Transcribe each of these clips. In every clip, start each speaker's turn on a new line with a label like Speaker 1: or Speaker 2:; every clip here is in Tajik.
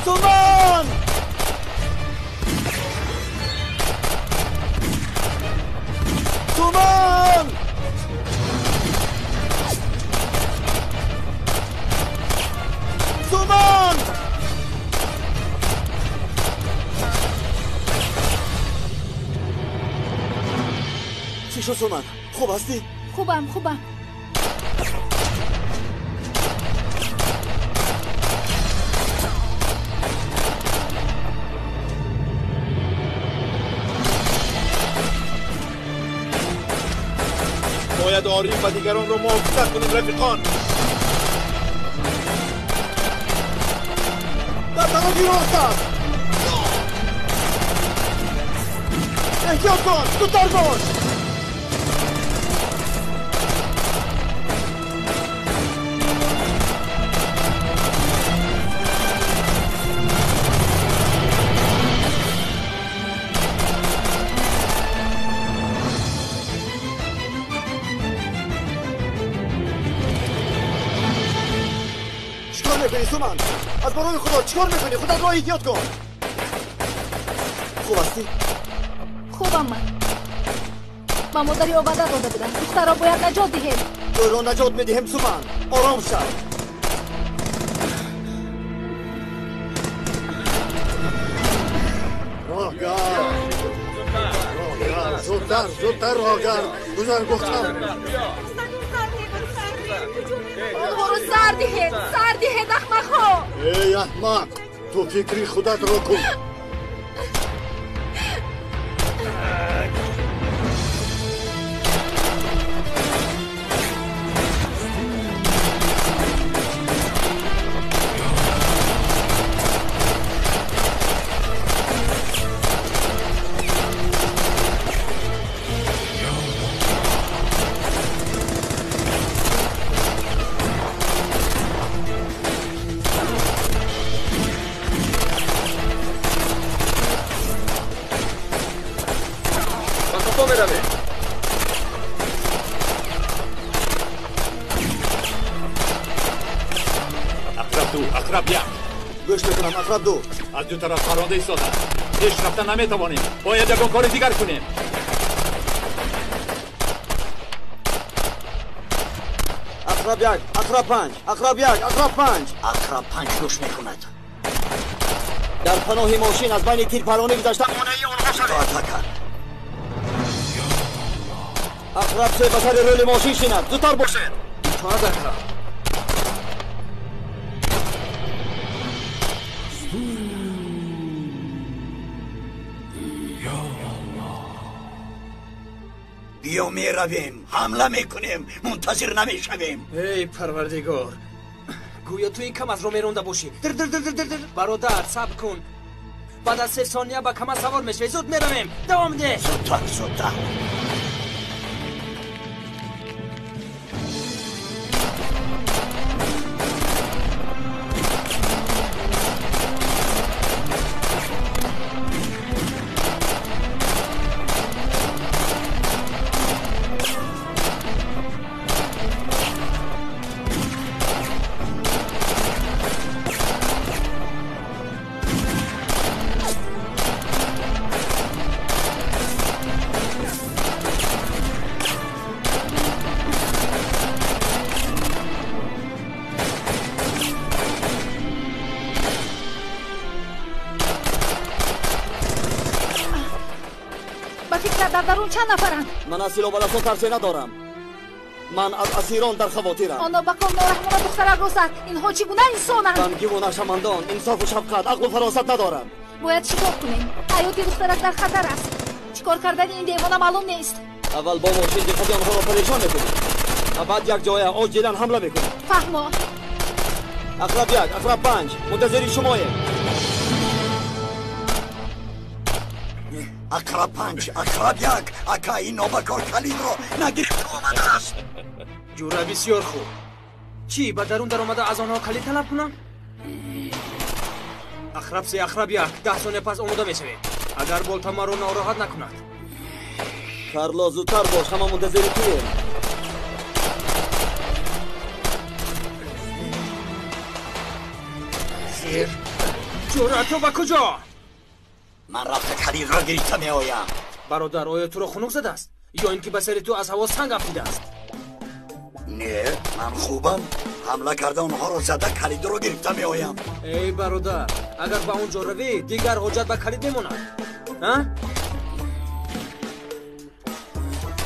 Speaker 1: Суман! Суман! Суман! Чӣ шуд, Суман? Хуб ҳастӣ?
Speaker 2: Хубам, хубам.
Speaker 3: باید آریم و دیگران رو محافظت کنیم رفیقان.
Speaker 1: در طرفی راست است. احتیاط کن، زودتر باش. سومن، از برای خدا چیکار میکنی؟ خودت را احتیاط کن. خوب هستی؟
Speaker 2: خوبم من. ба модари ӯ ваъда дода будам. Духтарро бояд наҷот диҳем.
Speaker 1: Ӯро наҷот медиҳем, Суман. Ором шав.
Speaker 4: Роҳгард, роҳгард, зудтар, зудтар роҳгард. Гузар гуфтам.
Speaker 2: Онҳоро сар диҳед, сар диҳед, аҳмақҳо!
Speaker 4: Эй аҳмақ, ту фикри худатро кун.
Speaker 1: عقرب دو.
Speaker 3: از دو طرف پرانده ایستادند. پیش رفتن نمیتوانیم. باید یکان کار دیگر کنیم.
Speaker 1: عقرب یک، عقرب پنج، عقرب یک، عقرب پنج.
Speaker 5: عقرب پنج گوش میکند.
Speaker 1: در پناه ماشین از بین تیر پرانه گذشته مانعی آنها شوید. عقرب سه به سر رول ماشین شیند. زودتر باشید.
Speaker 6: اطاعت عقرب.
Speaker 5: بیا می رویم، حمله میکنیم، منتظر نمیشویم.
Speaker 6: ای پروردگار، گویا تو این کمز رو میرونده باشی. در در در در در. برادر صبر کن، بعد از 3 ثانیه با کمز سوار میشوی. زود میرویم، دوام ده.
Speaker 5: زودتر زودتر.
Speaker 2: Чанд нафаранд?
Speaker 1: Ман аз силоҳбаландон тарсе надорам. Ман аз асирон дар хавотирам.
Speaker 2: Оно ба ком нораҳмона духтаракро зад. Инҳо чӣ гуна инсонанд?
Speaker 1: Ғамгиву нашамандон инсофу шафқат, ақлу фаросат надоранд.
Speaker 2: Бояд чӣ кор кунем? Ҳаёти духтарак дар хатар аст. Чӣ кор кардани ин девона маълум нест.
Speaker 1: Аввал бо мошин диққати онҳоро парешон мекунем ва баъд якҷоя оҷилан ҳамла мекунем.
Speaker 2: Фаҳмо.
Speaker 1: Ақраб як, ақраб панҷ, мунтазири шумоем.
Speaker 5: Ақраб панҷ, ақраб як, ака ин нобакор калидро нагирифта омадааст.
Speaker 6: Ҷура бисёр хуб. Чӣ, ба дарун даромада аз онҳо калид талаб кунам? Ақраб се, ақраб як, 10 сония пас омода мешавем. Агар болта маро нороҳат накунад.
Speaker 1: Карло, зудтар бош, ҳама мунтазири туем.
Speaker 5: Сир,
Speaker 6: Ҷура, ту ба куҷо?
Speaker 5: Ман рафта калидро гирифта меоям.
Speaker 6: Бародар, оё туро хунук задааст? Ё ин ки ба сари ту аз ҳаво санг афтидааст?
Speaker 5: Не, ман хубам. Ҳамла карда онҳоро зада калидро гирифта меоям.
Speaker 6: Эй бародар, агар ба он ҷо равӣ, дигар ҳоҷат ба калид мемонад. А?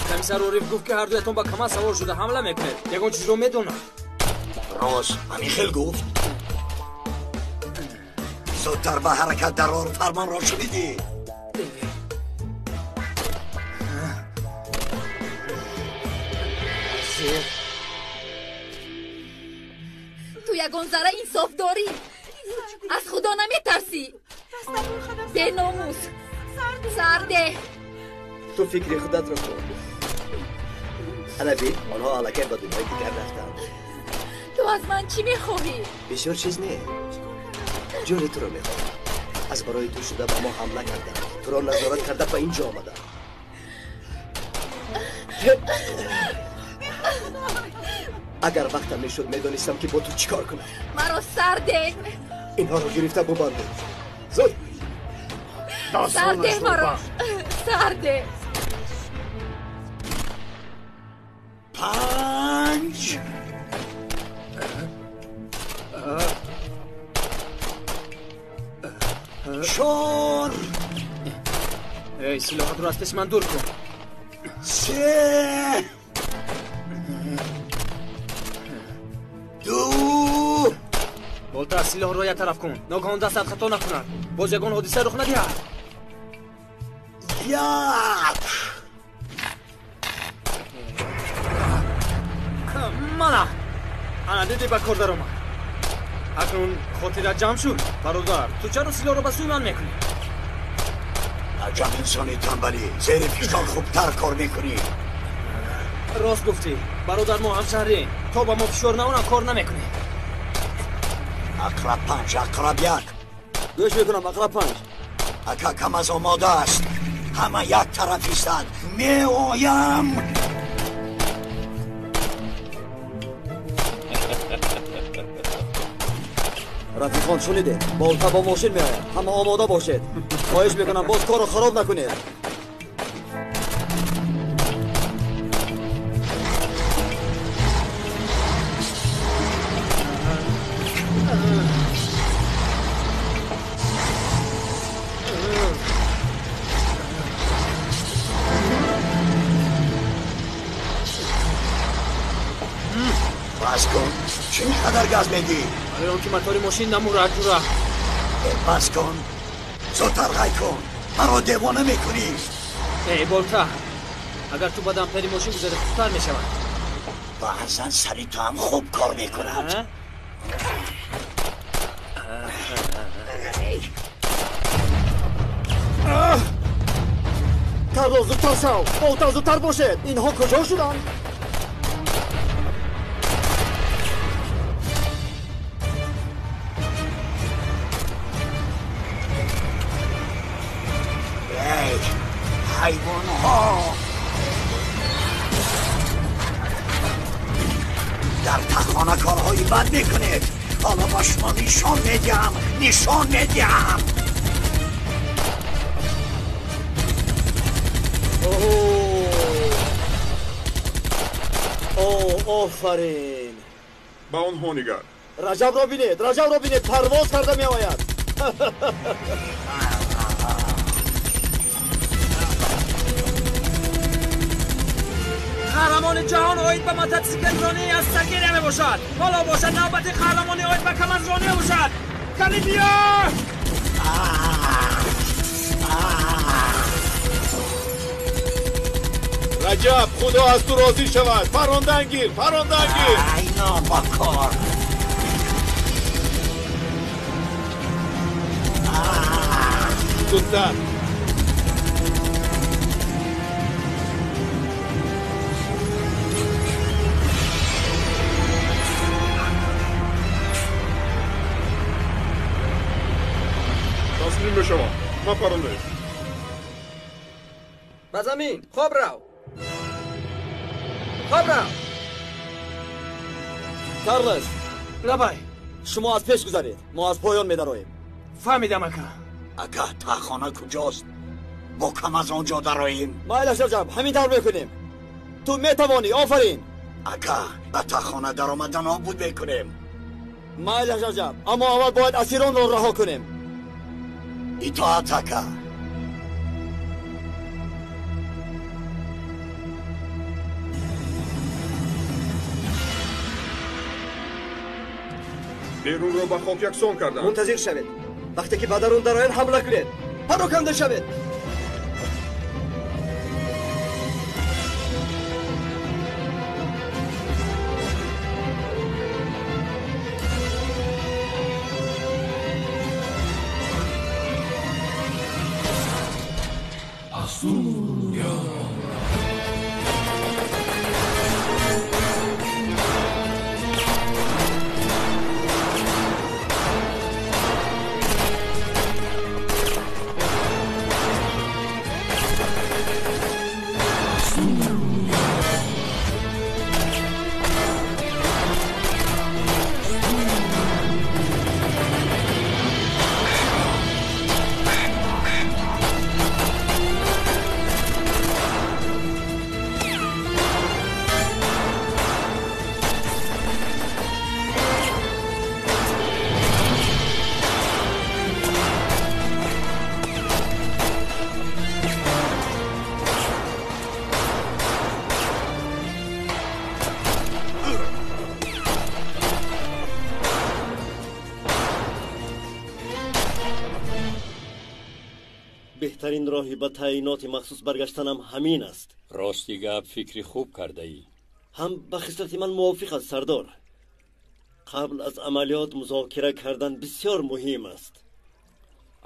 Speaker 6: Комиссар Ориф гуфт, ки ҳардуятон ба КамАЗ савор шуда ҳамла мекунед. Ягон чизро медонад.
Speaker 5: Рост, ҳамин хел гуфт. Зудтар ба ҳаракат дарор, фармонро шунидӣ?
Speaker 2: Ту ягон зарра инсоф дорӣ? Аз Худо наметарсӣ? Беномус, сарде.
Speaker 1: Ту фикри худатро кун. Ана бин, онҳо аллакай ба дунёи дигар рафтанд.
Speaker 2: Ту аз ман чӣ мехоҳӣ?
Speaker 1: Бисёр чиз не, ҷони туро мехоҳам. Аз барои ту шуда ба мо ҳамла кардам, туро назорат карда ба ин ҷо омадам. Агар вақтам мешуд, медонистам, ки бо ту чӣ кор кунам.
Speaker 2: Маро сарде.
Speaker 1: Инҳоро гирифта бубандед, зуд.
Speaker 2: Сарде маро, сарде.
Speaker 5: 5 4
Speaker 6: Эй, силоҳатро аз пеши ман дур кун.
Speaker 5: 3 2
Speaker 6: Болта, силоҳро як тараф кун. Ногаҳон дастат хато накунад, боз ягон ҳодиса рух надиҳад.
Speaker 5: 1
Speaker 6: Мана, ана дидӣ, ба кор даромад. Акнун хотират ҷамъ шуд. Бародар, ту чаро силоҳро ба сӯи ман мекунӣ?
Speaker 5: Аҷаб инсони танбалӣ, зери фишор хубтар кор мекунӣ.
Speaker 6: Рост гуфтӣ, бародар, мо ҳамшаҳрем. То ба мо фишор наорам, кор намекунем.
Speaker 5: Ақраб 5, Ақраб 1.
Speaker 1: Гӯш мекунам, Ақраб 5.
Speaker 5: Ака, КамАЗ омода аст. Ҳама як тараф истад, меоям.
Speaker 1: Рафиқон, шунидед, болта бо мошин меояд. Ҳама омода бошед. Хоҳиш мекунам, боз корро хароб накунед.
Speaker 5: Бас кун, чӣ қадар газ медиҳӣ?
Speaker 6: Барои он ки мотори мошин намурад, ҷура.
Speaker 5: Бас кун, зудтар ғай кун, маро девона мекунӣ.
Speaker 6: Эй болта, агар ту ба дампери мошин гузари, хубтар мешавад.
Speaker 5: Баъзан сари ту ҳам хуб кор мекунад.
Speaker 1: Карлос, зудтар шав. Болта, зудтар бошед. Инҳо куҷо шуданд?
Speaker 5: Эй, ҳайвонҳо! Дар тахона корҳои бад мекунед. Ҳоло ба шумо нишон медиҳам, нишон медиҳам.
Speaker 1: О, офарин!
Speaker 7: Ба онҳо нигар.
Speaker 1: Раҷабро бинед, Раҷабро бинед, парвоз карда меояд.
Speaker 6: Қаҳрамони ҷаҳон оид ба мототсиклронӣ аз Сагирия мебошад. Ҳоло бошад, навбати қаҳрамони оид ба КамАЗронӣ мебошад. Кани биё!
Speaker 7: Раҷаб, Худо аз ту розӣ шавад. Парондан гир, парондан гир.
Speaker 5: Ай, нобакор!
Speaker 7: Зудтар. Таслим бишавам, ма парондаем.
Speaker 6: Ба замин, хоб рав, хоб рав.
Speaker 1: Карлос.
Speaker 6: Лабай.
Speaker 1: Шумо аз пеш гузаред, мо аз поён медароем.
Speaker 6: Фаҳмидам, ака.
Speaker 5: Ака, таҳхона куҷост? Бо кам аз он ҷо дароем.
Speaker 8: Майлаш, Раҷаб, ҳамин тавр мекунем. Ту метавонӣ, офарин.
Speaker 5: Ака, ба таҳхона даромада нобуд мекунем.
Speaker 8: Майлаш, Раҷаб, аммо аввал бояд асиронро раҳо кунем.
Speaker 5: Итоат, ака.
Speaker 7: Берунро ба хок яксон кардам.
Speaker 1: Мунтазир шавед. Вақте ки ба дарун дароянд, ҳамла кунед. Пароканда шавед.
Speaker 9: Беҳтарин роҳи ба таъиноти махсус баргаштанам ҳамин аст.
Speaker 10: Рости гап, фикри хуб кардаӣ.
Speaker 9: Ҳам ба хислати ман мувофиқ аст, сардор. Қабл аз амалиёт музокира кардан бисёр муҳим аст.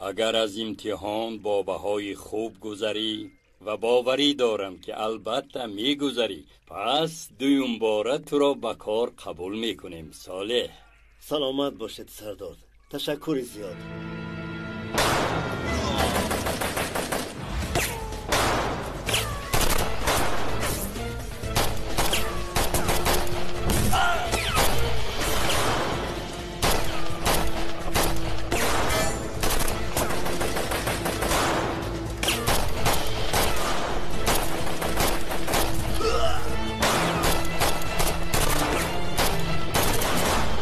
Speaker 10: Агар аз имтиҳон бо баҳои хуб гузарӣ, ва боварӣ дорам, ки албатта мегузарӣ, пас дуюмбора туро ба кор қабул мекунем, Солеҳ.
Speaker 9: Саломат бошед, сардор. Ташаккури зиёд.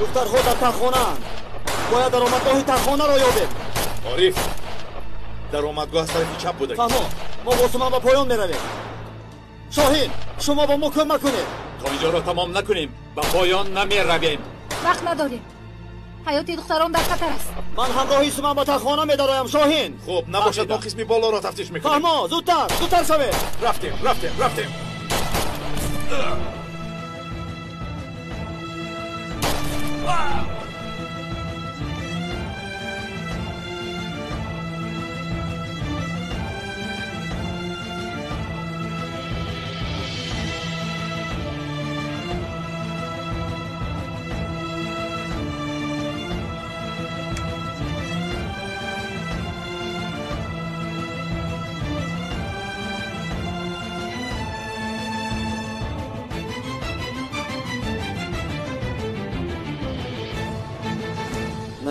Speaker 8: Духтарҳо дар таҳхонаанд. Бояд даромадгоҳи таҳхонаро ёбем.
Speaker 7: Ориф, даромадгоҳ аз тарафи чап буда.
Speaker 8: Фаҳмо, мо бо Суман ба поён меравем. Шоҳин, шумо бо мо кӯмак кунед.
Speaker 3: То инҷоро тамом накунем, ба поён намеравем.
Speaker 2: Вақт надорем. Ҳаёти духтарон дар хатар аст.
Speaker 8: Ман ҳамроҳи Суман ба таҳхона медароям, Шоҳин.
Speaker 7: Хуб, набошад, мо қисми болоро тафтиш мекунем.
Speaker 8: Фаҳмо, зудтар, зудтар шавед.
Speaker 7: Рафтем, рафтем, рафтем.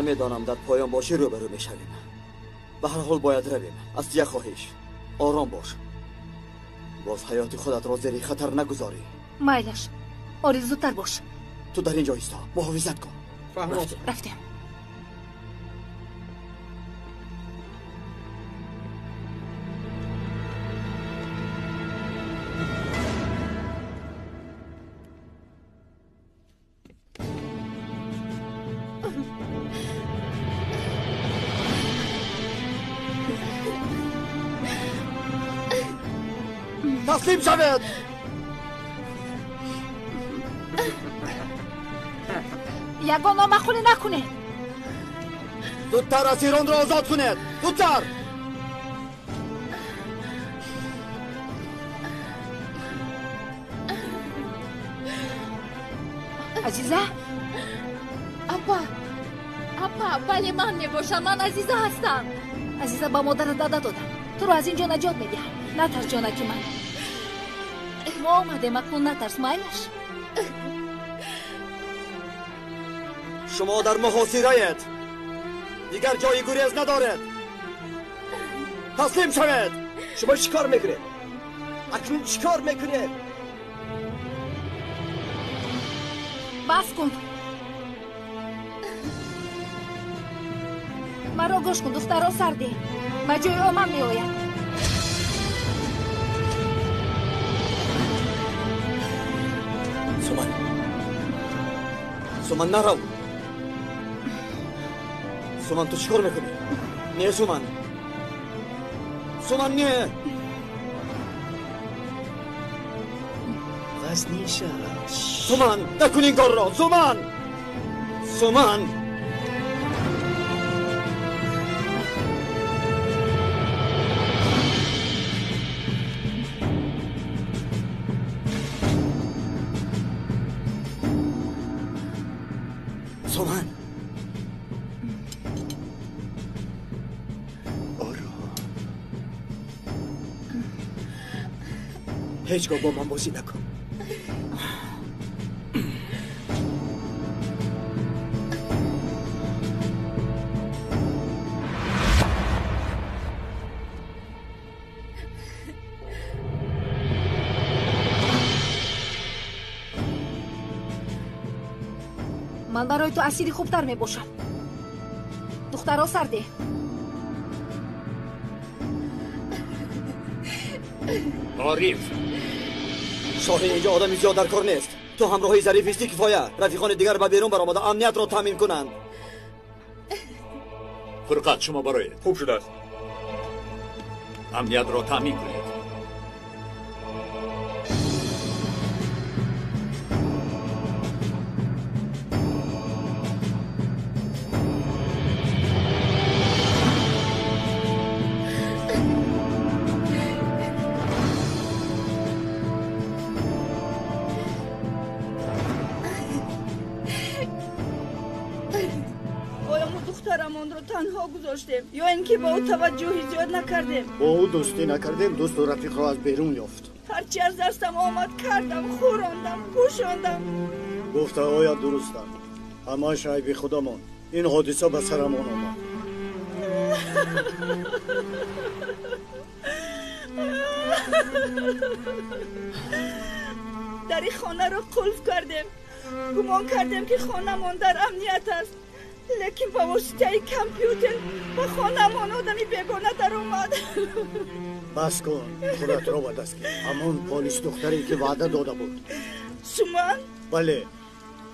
Speaker 8: Намедонам дар поён бо чӣ рӯбарӯ мешавем. Ба ҳар ҳол бояд равем. Аз як хоҳиш, ором бош. Боз ҳаёти худатро зери хатар нагузорӣ.
Speaker 2: Майлаш, Ориф, зудтар бош.
Speaker 8: Ту дар ин ҷо исто, муҳофизат кун.
Speaker 2: Рафтем.
Speaker 8: Таслим шавед.
Speaker 2: Ягон номаъқулӣ накунед.
Speaker 8: Зудтар асиронро озод кунед, зудтар.
Speaker 2: Азиза? Апа, апа, бале, ман мебошам. Ман Азиза ҳастам. Азиза, ба модарат ваъда додам, туро аз ин ҷо наҷот медиҳам. Натарс, ҷонаки ман. Мо омадем, акнун натарс, майлаш.
Speaker 8: Шумо дар муҳосираед. Дигар ҷои гурез надоред. Таслим шавед.
Speaker 1: Шумо чӣ кор мекунед? Акнун чӣ кор мекунед?
Speaker 2: Бас кун. Маро гӯш кун, духтаро сарде. Ба ҷои ӯ ман меоям.
Speaker 8: Суман. Суман, нарав. Суман, ту чӣ кор мекунӣ? Не, Суман. Суман, не.
Speaker 1: Вазнин шавад.
Speaker 8: Суман, накун ин корро. Суман. Суман. Суман.
Speaker 1: Ором. Ҳеҷ гоҳ бо ман бозӣ накун.
Speaker 2: Ман барои ту асири хубтар мебошам. Духтаро сарде.
Speaker 3: Ориф.
Speaker 8: Шоҳин, инҷо одами зиёд дар кор нест. Ту ҳамроҳи Зариф истӣ кифоя. Рафиқони дигар ба берун баромада амниятро таъмин кунанд.
Speaker 3: Фурқат, шумо бароед.
Speaker 7: Хуб шудааст.
Speaker 3: Амниятро таъмин кунед.
Speaker 11: Танҳо гузоштем ё ин ки ба ӯ таваҷҷӯҳи зиёд накардем.
Speaker 4: Бо ӯ дӯстӣ накардем, дӯсту рафиқро аз берун ёфт.
Speaker 11: Ҳарчи аз дастам омад кардам, хӯрондам, пӯшондам.
Speaker 4: Гуфтаҳоят дурустанд. Ҳамааш айби худамон. Ин ҳодиса ба сарамон омад.
Speaker 11: Дари хонаро қулф кардем. Гумон кардем, ки хонамон дар амният аст. Лекин ба воситаи компютер ба хонаамон одами бегона даромад.
Speaker 4: Бас кун, худатро ба даст гир. Ҳамон полис духтаре ки ваъда дода буд.
Speaker 11: Суман?
Speaker 4: Бале,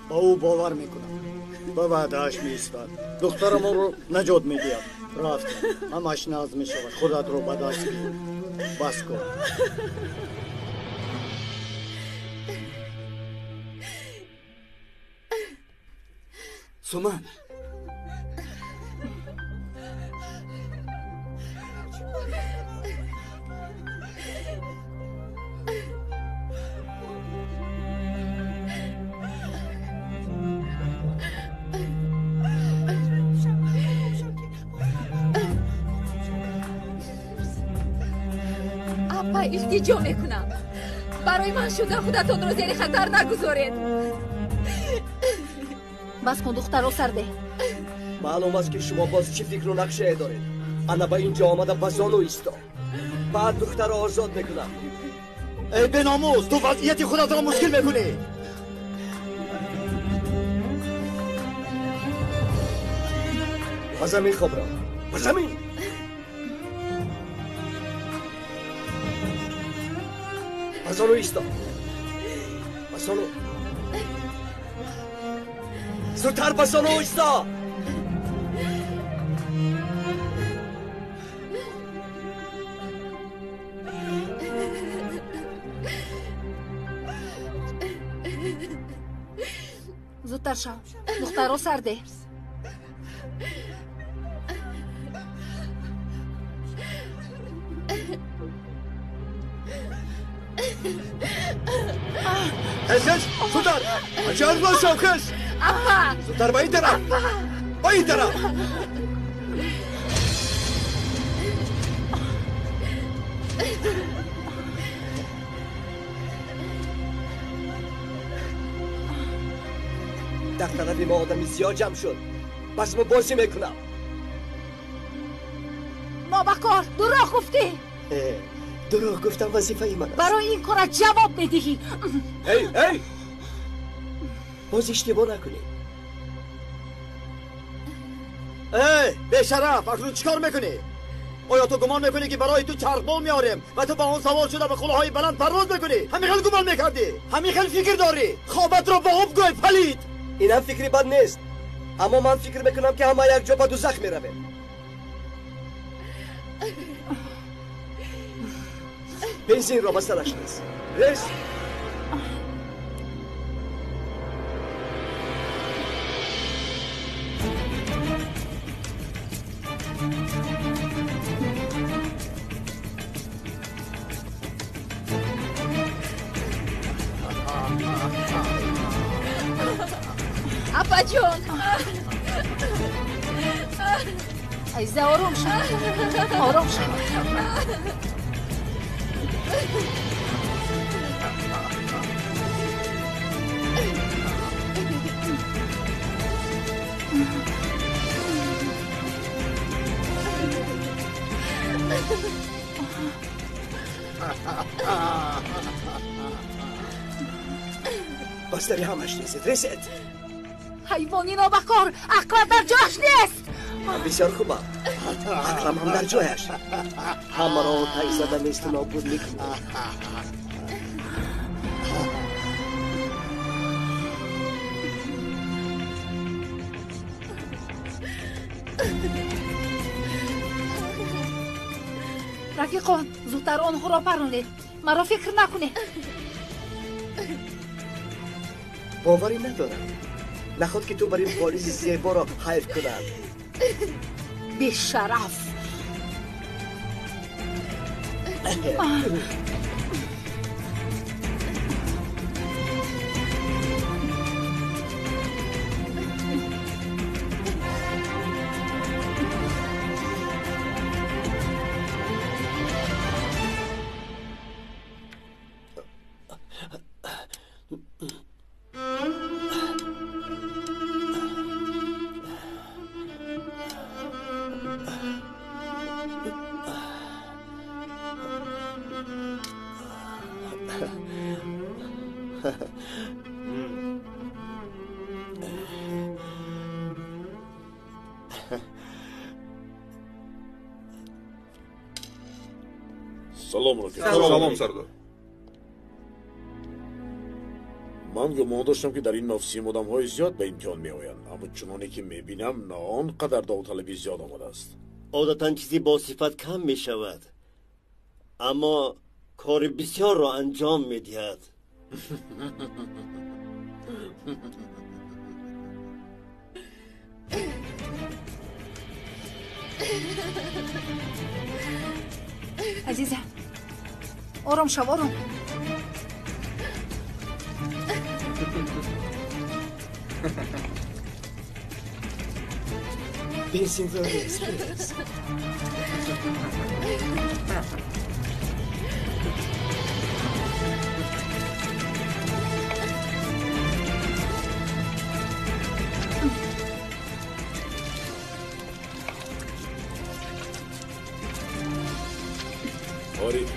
Speaker 4: ба ӯ бовар мекунам. Ба ваъдааш меистад. Духтарамонро наҷот медиҳад. Рафтем, ҳамаш нағз мешавад. Худатро ба даст гир. Бас кун.
Speaker 8: Суман.
Speaker 2: Апа, илтиҷо мекунам. Барои ман шуда худатонро зери хатар нагузоред. Бас кун, духтаро сарде.
Speaker 1: Маълум аст, ки шумо боз чӣ фикру нақшае доред. Ана ба ин ҷо омада ба зону исто. Баъд духтаро озод мекунам.
Speaker 8: Эй беномус, ту вазъияти худатро мушкил мекунӣ.
Speaker 1: Ба замин хобро. Ба замин! Ба зону исто. Ба зону. Зудтар ба зону исто!
Speaker 2: Зудтар шав. Духтаро сарде.
Speaker 4: Хез, хез, зудтар! Ачарла шав, хез!
Speaker 2: Апа!
Speaker 4: Зудтар ба ин тараф! Ба ин тараф!
Speaker 1: Дар тарафи мо одами зиёд ҷамъ шуд. Пас мо бозӣ мекунам.
Speaker 2: Нобакор, дурӯғ гуфтӣ.
Speaker 1: Дурӯғ гуфтам вазифаи ман аст.
Speaker 2: Барои ин корат ҷавоб медиҳӣ.
Speaker 1: Эй, эй! Боз иштибоҳ накунӣ.
Speaker 8: Эй, бешараф, акнун чӣ кор мекунӣ? Оё ту гумон мекунӣ, ки барои ту чархбол меорем ва ту ба он савор шуда ба қуллаҳои баланд парвоз мекунӣ? Ҳамин хел гумон мекардӣ? Ҳамин хел фикр дорӣ? Хобатро ба об гӯй, палид!
Speaker 1: Инам фикри бад нест, аммо ман фикр мекунам, ки ҳама якҷо ба дузах меравем. Бензинро ба сараш рез. Рез!
Speaker 2: Апаҷон! Азиза, ором шав. Ором шав.
Speaker 1: Ба сари ҳамаш резед, резед!
Speaker 2: Ҳайвони нобакор, ақлат дар ҷояш нест.
Speaker 1: Бисёр хубам, ақлам ҳам дар ҷояш. Ҳамаро оташ зада несту нобуд мекунӣ.
Speaker 2: Рафиқон, зудтар онҳоро паронед. Маро фикр накунед.
Speaker 1: Боварӣ надорам. Наход ки ту бар ин полиси зеборо ҳайф кунад.
Speaker 2: Бешараф!
Speaker 7: Салом, рафиқ.
Speaker 12: Салом, сардор.
Speaker 7: Ман гумон доштам, ки дар ин мавсим одамҳои зиёд ба имтиҳон меоянд, аммо чуноне ки мебинам, на он қадар довталаби зиёд омадааст.
Speaker 9: Одатан чизи босифат кам мешавад, аммо кори бисёрро анҷом медиҳад.
Speaker 2: Азиза, ором шав, ором.
Speaker 1: Бензинро рез, рез.
Speaker 7: Ориф.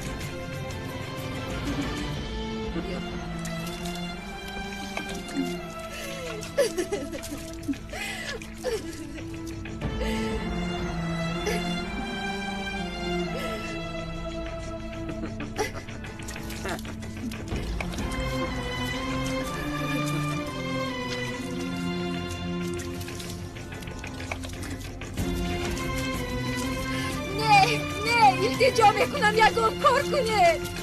Speaker 2: Не, не, илтиҷо мекунам, ягон кор кунед.